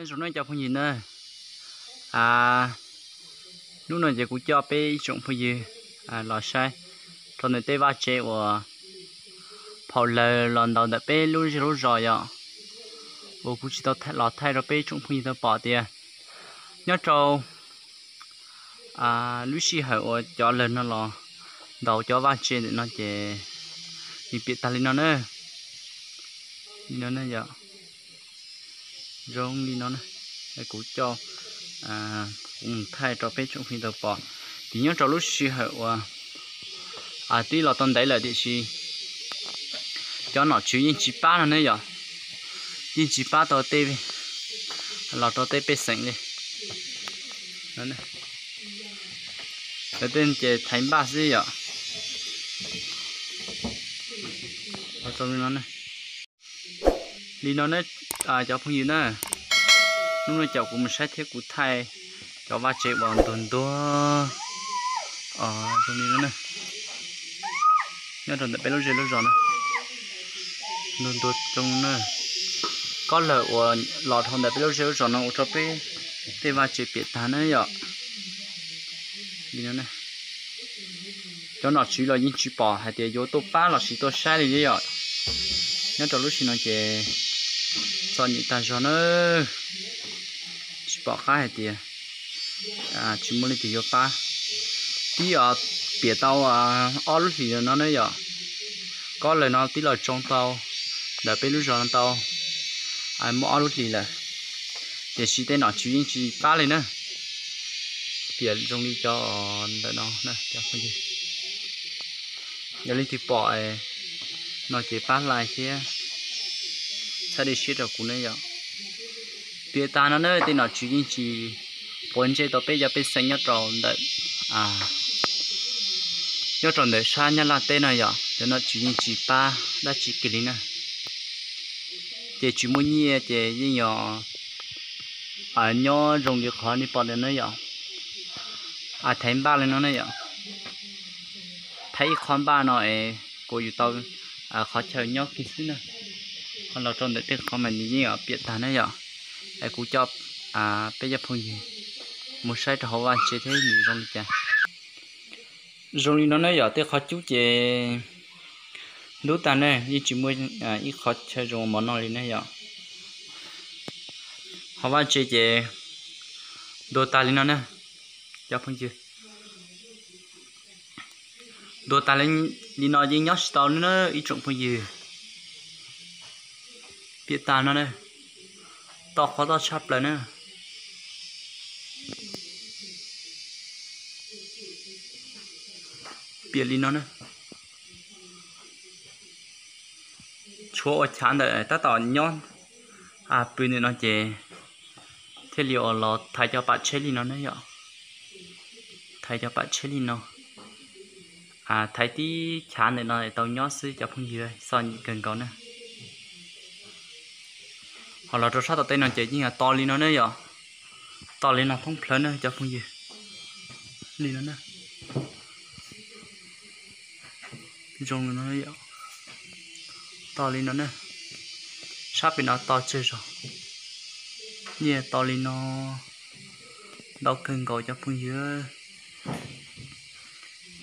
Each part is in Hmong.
Nyob zoo nawb cov phooj ywg na, hnub no ces kuv coj peb ib tsoom phooj ywg los saib rau ntawm tej vaj tsev uas phau lawg los ntaus ntawm peb lub zej lub zos yom, uas kuv tsis tau los thaij rau peb tsoom phooj ywg tau pom tias nyob rau lub sij hawm uas cov lawg no los ntaus cov vaj tsev ntawm no ces nws piam tag li no na. Li no na yom, zoo li no na. Kuv coj, kuv mus thaij rau peb tsoom phooj ywg tau pom tias nyob rau lub sij hawm uas twb los tau ntev lawm tiam sis cov nom tswv yeej tsis pab no ne yom, yeej tsis pab tau tej, los rau tej pej xeem li. Lawv tej ces thaiv npaj xwb yom. Li no ne, cov phooj ywg na, hnub no caum kuv mus saib thiab kuv thaij cov vaj tsev uas ntuag ntuag zoo li no na, nyob rau ntawm peb lub zej lub zos na, ntuag ntuag zoo na. Kob lawg uas los dhau ntawm peb lub zej lub zos no ua rau peb tej vaj tsev piam tag na yom. Cov nom tswv los yeej tsis pom hais tias yuav tuaj pab los sis tuaj saib li li yom. Nyob rau lub sij no ces txom nyem tag zog na, tsis pom qab hais tias tsis muaj leej twg yuav pab. Twb piam tau ob lub hlis no ne yom, kob lawg no twb los tsoo tau ntawm peb lub zos no tau muaj ob lub hlis lawm, tiam sis tej nom tswv yeej tsis pab li na. Piam zoo li cov ntawm no, yog leej twg pom no ces pab like thiab txhawb dej siab rau kuv ne yom. Piam tag no na, tej nom tswv yeej tsis quav ntsej tau peb cov pej xeem nyob rau ntawm, nyob rau ntawm sab Nyab Laj teb no yom, cov nom tswv yeej tsis pab dab tsi kiag li na. Ces tsis muaj nyiaj ces yeej yog nyob zoo li qhov nej pom ntawm no yom, thaiv npaj li no ne yom. Thaiv ib qho npaj no es kuv yuav tau qhov chaw nyob kiag xwb na. Ho los rau ntawm tej qhov mas nws yeej piam tag na yom. Es kuv coj peb cov phooj ywg mus saib rau hauv vaj tsev thiab nws zoo li cas. Zoo li no ne yom, tej qhov cub ces ntub tag ne, yeej tsis muaj ib qho chaw zoo mov noj li ne yom. Hauv vaj tsev ces ntuag tag li no na cov phooj ywg. Ntuag tag li no yeej nyob tsis tau na ib tsoom phooj ywg. Piam tag no na, toj qhov toj tshaj plaws na. Piam li no na, tshuav ua chav ntawm tab tom nyob pw ntawm no ces thiaj li ua los thaiv cov pam tsheb li no na yom. Thaiv cov pam tsheb li no, thaiv tib chav ntawm no tau nyob xwb cov phooj ywg, txom nyem kawg nkaus na. Ho los rau sab tom tej no ces yeej yog to li no ne yom. To li no thoob plaws na cov phooj ywg. Li no na. Zoo li no, to li no na. Sab pem no to tsawg zog. Nyiaj to li no, ntau kawg nkaus cov phooj ywg,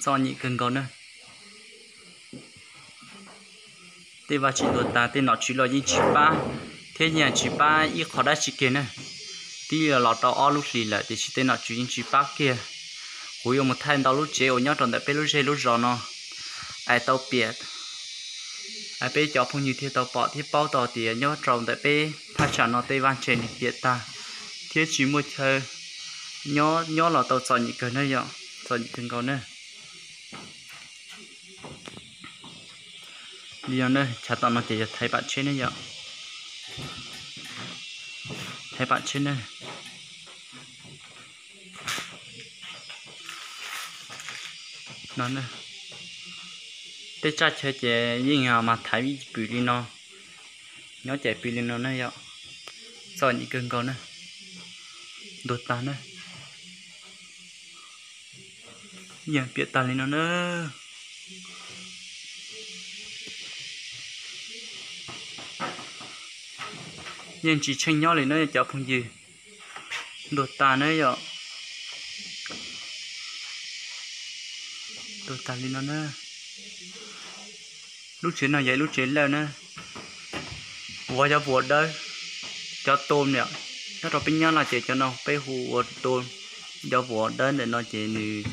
txom nyem kawg nkaus na. Tej vaj tsev ntuag tas, tej nom tswv los yeej tsis pab, thiab yeej tsis pab ib qho dab tsi kiag na. Twb los tau ob lub hlis lawm tiam sis tej nom tswv yeej tsis pab kiag. Kuv yuav mus thaij ntau lub tsev uas nyob rau ntawm peb lub zej lub zos no es tau piam. Peb cov phooj ywg thiaj tau pom thiab paub tau tias nyob rau ntawm peb thaj tsam no tej vaj tsev nws piam tag thiab tsis muaj chaw nyob, nyob los tau txom nyem kawg na yom, txom nyem kawg nkaus na. Li no na, chav tom no ces yog thaiv pam tsheb ne yom. Thaiv pam tsheb ne. No, tej tsaj chaw ces yeej mas thaiv pw li no, nyob ces pw li no na yom. Txom nyem kawg nkaus na, ntuag tag na. Yeej piam tag li no na. Yeej tsis tsheej nyob li na cov phooj ywg. Ntuag tag na yom. Ntuag tag li no na. Lub tsev no yog ib lub tsev lawj na, ua cov vuas dawb, cov tua niam, nyob rau peb Nyab Laj ces cov no peb hu ua tua, cov vuas dawb ntawm no ces nws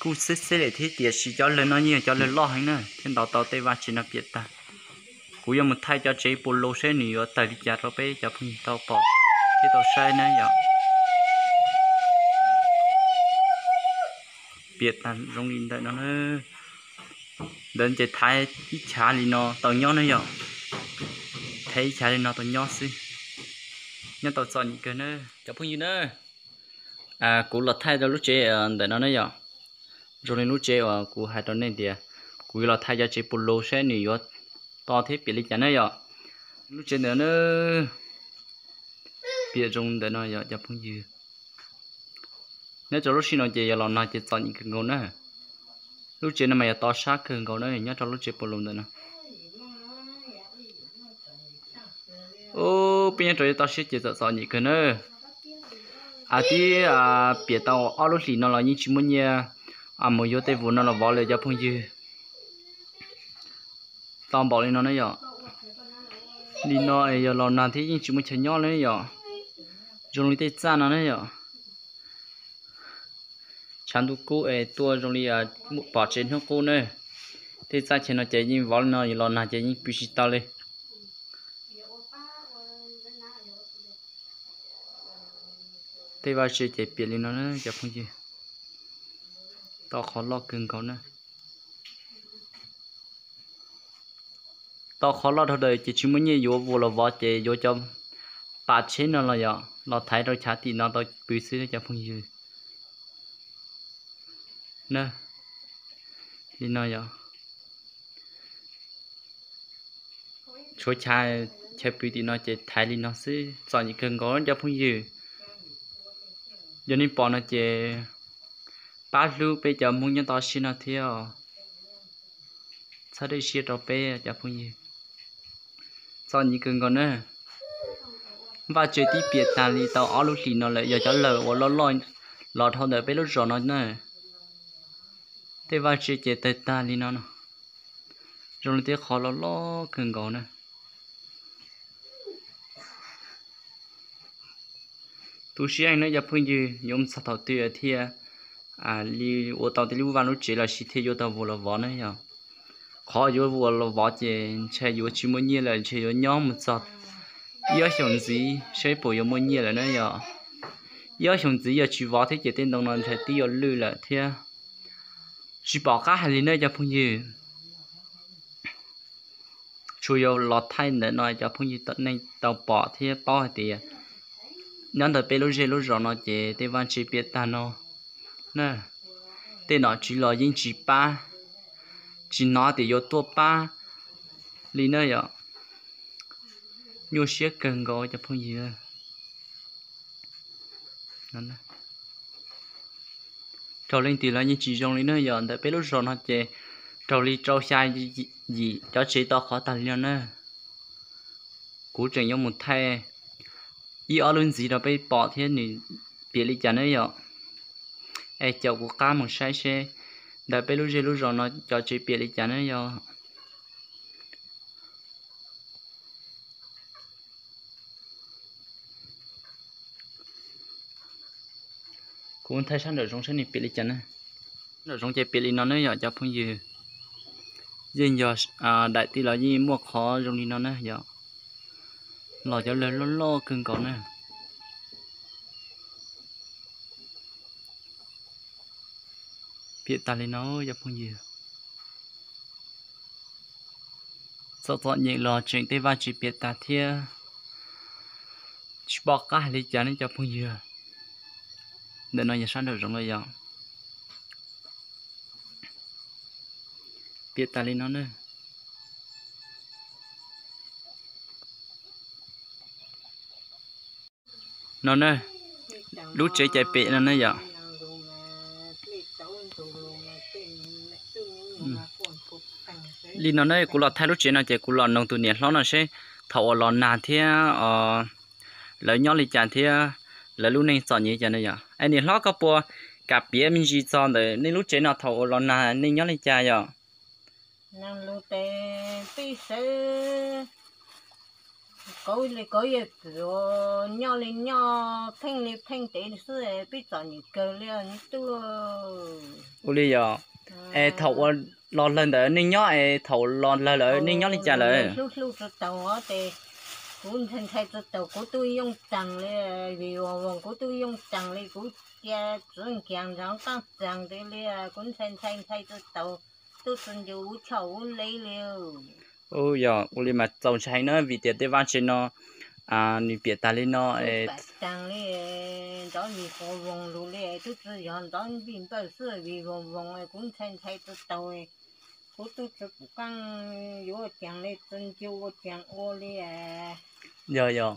kuj xeb xeb lawm thiab tiam sis cov lawg no yeej yog cov lawg loj heev na thiaj ntaus tau tej vaj tsev no piam tag. Kuv yuav mus thaij cov tsev puas lus seb nws yuav tawg li cas rau peb cov phooj ywg tau pom thiab tau saib na yom. Piam tag zoo li ntawm no na. Ntawd ces thaiv ib chav li no tau nyob na yom. Thaiv ib chav li no tau nyob xwb. Nyob tau txom nyem kawg na cov phooj ywg na. Kuv los thaij rau lub tsev ntawm no na yom. Zoo li lub tsev uas kuv hais rau nej tias kuv yuav los thaij cov tsev puas lus seb nws yuav to thiab piam li cas na yom. Lub tsev ntawm no piam zoo ntawm no yom cov phooj ywg. Nyob rau lub sij no ces yog los nag ces txom nyem kawg nkaus na. Lub tsev no mas yog to sab kawg nkaus na nyob rau lub tsev puas lus ntawm no. Peb nyob rau yav toj siab ces txom txom nyem kawg na. Tib piam tau ob lub hlis no los yeej tsis muaj nyiaj mus yuav tej vus no los vov li cov phooj ywg. To npaum li no na yom. Li no yog los nag thiab yeej tsis muaj chaw nyob li yom. Zoo li tej txaj no na yom. Tshav ntuj kub es tuaj zoo li pom tsev hnub qub na. Tej txaj chaw no ces yeej vov li no, los nag ces yeej pw tsis tau li. Tej vaj tse ces piam li no na cov phooj ywg. To qhov loj kawg nkaus na. To qhov loj dhau daws ces tsis muaj nyiaj yuav vus los vov ces yuav cov pas tsheb no los yog los thaiv rau chav tim no tau pw xwb cov phooj ywg. Na, li no yog tshuav chav, chaw pw tim no ces thaiv li no xwb txom nyem kawg nkaus cov phooj ywg. Yog nej pom no ces pab hlub peb cov Hmoob nyob toj siab no thiab os. Txhawb dej siab rau peb cov phooj ywg. Txom nyem kawg nkaus na. Vaj tse tib piam tag li tau ob lub hlis no lawm, yog cov lawg uas loj loj los dhau ntawm peb lub zos no na. Tej vaj tse ces tawg tag li no no. Zoo li tej qhov loj loj kawg nkaus na. Tu siab heev na cov phooj ywg, yuav mus txog thaum twg thiaj li ua tau tej lub vaj lub tsev los sis thiaj yuav tau vus los vov na yog. Qhov yuav vus los vov ces ntshai yuav tsis muaj nyiaj lawm, ntshai yuav nyob mus txog ib ob xyoos ntxiv seb puas yuav muaj nyiaj lawm na yog. Ib ob xyoos ntxiv yog tsis vov thiab ces tej ntoo no ntshai twb yuav lwj lawm thiab. Tsis pom qab hais li na cov phooj ywg. Tsuas yuav los thaij ntawm no cov phooj ywg nej tau pom thiab paub hais tias nyob ntawm peb lub zej lub zos no ces tej vaj tse piam tag no na. Tej nom tswv los yeej tsis pab, tsis hnov tias yuav tuaj pab li na yom. Nyuaj siab kawg nkaus cov phooj ywg. Raug leej twg los yeej tsis zoo li na yom, ntawm peb lub zos no ces raug li rau xya yim cov tsev to qhov tag li no na. Kuv tseem yuav mus thaij ib ob lub ntxiv rau peb pom thiab nws piam li cas na yom. Es caum kuv qab mus saib seb ntawm peb lub zej lub zos no cov tsev piam li cas na yom. Kuv thaij sab nraum zoov saib nws piam li cas na. Nraum zoov ces piam li no na yom cov phooj ywg. Yeej yog daim tij los yeej muaj qhov zoo li no na yom. Los cov lawg loj loj kawg nkaus na. Piam tag li no cov phooj ywg. Txom txom nyem los tseem tej vaj tse piam tag thiab. Tsis pom qab hais li cas ne cov phooj ywg. Ntawm no yog sab nraum zoov lawm yom. Piam tag li no na. No na, lub tsev cais pem no na yom. Li no na, kuv los thaij lub tsev no ces kuv los noog tus niam hlob no seb thaum uas los nag thiab lawv nyob li cas thiab lawv lub neej txom nyem li cas no yom. Es niam hlob koj puas kam piav me ntsis txog ntawm nej lub tsev no thaum uas los nag nej nyob li cas yom? Nag lug tes peb sawv kauv li kauv yawg kwv nyob li nyob pheej li pheej tes xwb peb txom nyem kawg li tub. Ua li yom. Es thaum uas los lawg ntawd nej nyob es thaum los lawg lawm nej nyob li cas lawm? Hlub hlub rau taug os tes kuv ntshai ntshai rau taug kuv tub yooj taag li, vim voog voog kuv tub yooj taag li kuv cia txwv nkaag nrov qaab txaag tes li kuv ntshai ntshai ntshai rau taug tub tsi ncu ub choj ub le li. Yog ua li mas txaus ntshai na vim tias tej vaj tse no nws piam tag li no es taag li nrov vim voog voog lug li tub tsi yog nrov vij npawj xwb vim voog voog kuv ntshai ntshai rau taug kuv tub tsi pum qaab yuav ua caag li tsi ncu ua caag ua li. Yog yog,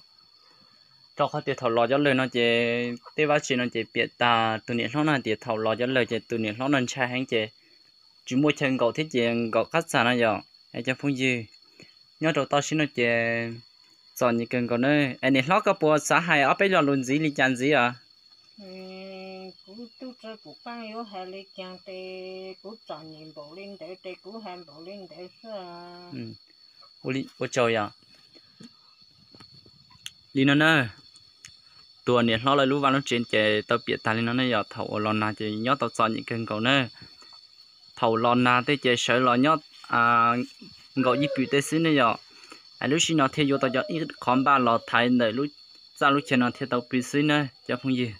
rau qhov tias thaum los cov lawg no ces tej vaj tse no ces piam tag tus niam hlob no hais tias thaum los cov lawg ces tus niam hlob no ntshai heev ces tsis muaj chaw nkaum thiab ces nkaum qab txag no yom. Es cov phooj ywg, nyob rau toj siab no ces txom nyem kawg nkaus na. Es niam hlob koj puas xav hais ob peb lo lus ntxiv li cas ntxiv os? Kuv tub tsi pum qaab yuav hais li caag tes kuv txom nyem npaum li ntawd tes kuv hais npaum li ntawd xwb. Ua tsaug yom. Li no na, tus niam hlob lawv lub vaj lub tsev ces tau piam tag li no ne yom. Thaum uas los nag ces nyob tau txom nyem kawg nkaus na. Thaum los nag tej ces sawv los nyob nkaum ib pwm tej xwb ne yom. Es lub sij no thiaj yuav tau cov ib qhov npaj los thaiv ntawm lub txaj lub chaw no thiaj tau pw xwb na cov phooj ywg.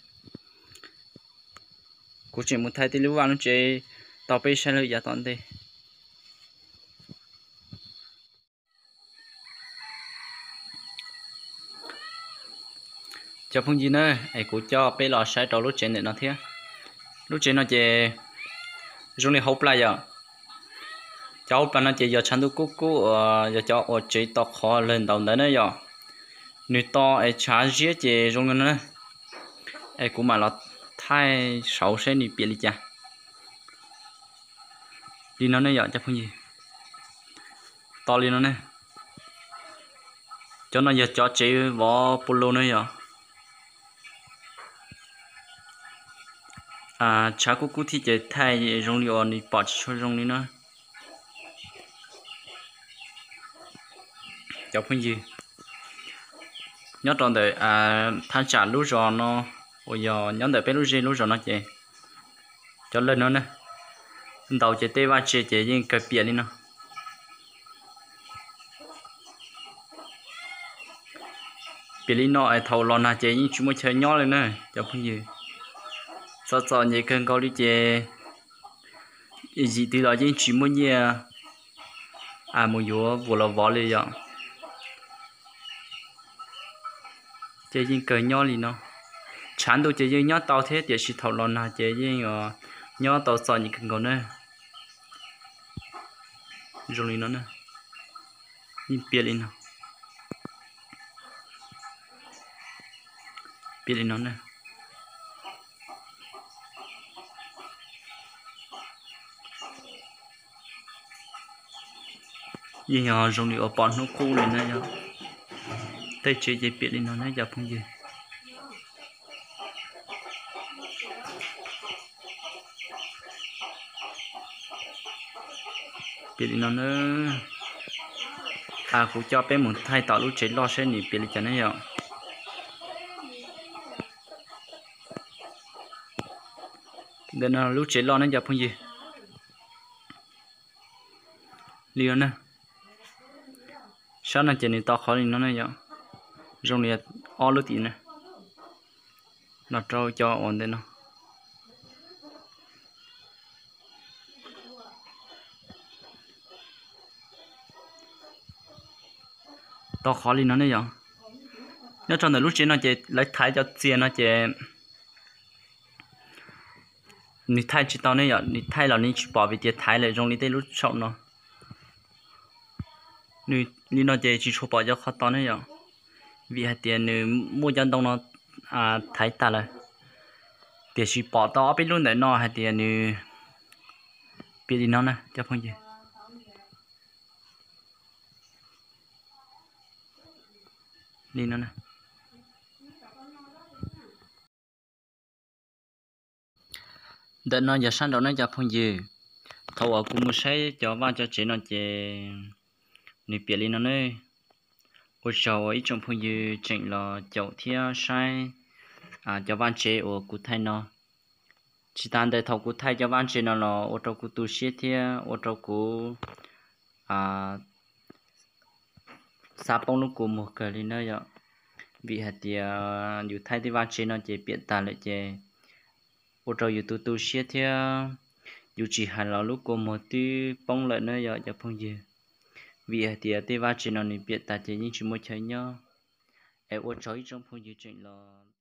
Kuv tseem mus thaij tej lub vaj lub tsev tau peb saib lawm yav tom ntej. Cov phooj ywg na, es kuv coj peb los saib rau lub tsev ntawm no thiab. Lub tsev no ces zoo li hauv plas yom. Cov hauv plas no ces yog tshav ntuj kub kub uas yog cov uas tsev to qhov lawg ntaus ntawd na yom. Nws to es tshav ziab ces zoo li no na. Es kuv mam los thaij saud saib nws piam li cas. Li no ne yom cov phooj ywg. To li no ne. Cov no yog cov tsev vov pua lug na yom. Tshav kub kub thiab ces thaij zoo li uas nws pom tsis tshua zoo li na. Cov phooj ywg, nyob rau ntawm thaj tsam lub zos no uas yog nyob ntawm peb lub zej lub zos no ces cov lawg no na, ntaus ces tej vaj tse ces yeej kawg piam li no. Piam li no es thaum los nag ces yeej tsis muaj chaw nyob li na cov phooj ywg. Txom txom nyem kawg nkaus li ces yim twg los yeej tsis muaj nyiaj mus yuav vuas los vov li yom. Ces yeej kawg nyob li no. Tshav ntuj ces yeej nyob tau thiab tiam sis thaum los nag ces yeej nyob tau txom nyem kawg nkaus na. Zoo li no na, yeej piam li no, piam li no na. Yeej yog zoo li uas pom hnub qub li na yom. Tej tsev ces piam li no na cov phooj ywg. Piam li no na. Kuv coj peb mus thaij tom lub tsev loj saib nws piam li cas na yom. Ntawm no lub tsev loj ne cov phooj ywg. Li no na. Sab no ces nws to qhov li no na yom. Zoo li ob lub tim na, los rau cov uas ntawm no. To qhov li no ne yom. Nyob rau ntawm lub tsev no ces lawv thaiv cov txiag no ces nws thaij tsis tau ne yom, nws thaij los nws tsis pom vim tias thaiv lawm zoo li tej lub saum no. Nws li no ces tsis tshua pom cov qhov to ne yom, vim hais tias nws muaj cov ntoo no thaiv tag lawm. Tiam sis pom tau ob peb lub ntawm no hais tias nws piam li no na cov phooj ywg. li no. Ntawm no yog sab nraum no cov phooj ywg. Thaum uas kuv mus saib cov vaj cov tsev no ces nws piam li no ne. Ua tsaug uas ib tsoom phooj ywg tseem los caum thiab saib cov vaj tsev uas kuv thaij no. Tsis tas ntawd thaum kuv thaij cov vaj tsev no los ua rau kuv tu siab thiab ua rau kuv xav poob lub kua muag kawg li na yom. Vim hais tias yus thaij tej vaj tsev no ces piam tas lawm ces ua rau yus tu tu siab thiab yus tsis hais los lub kua muag twb poob lawm na yom cov phooj ywg. Vim hais tias tej vaj tsev no nws piam tas ces yeej tsis muaj chaw nyob. Es ua tsaug ib tsoom phooj ywg tseem los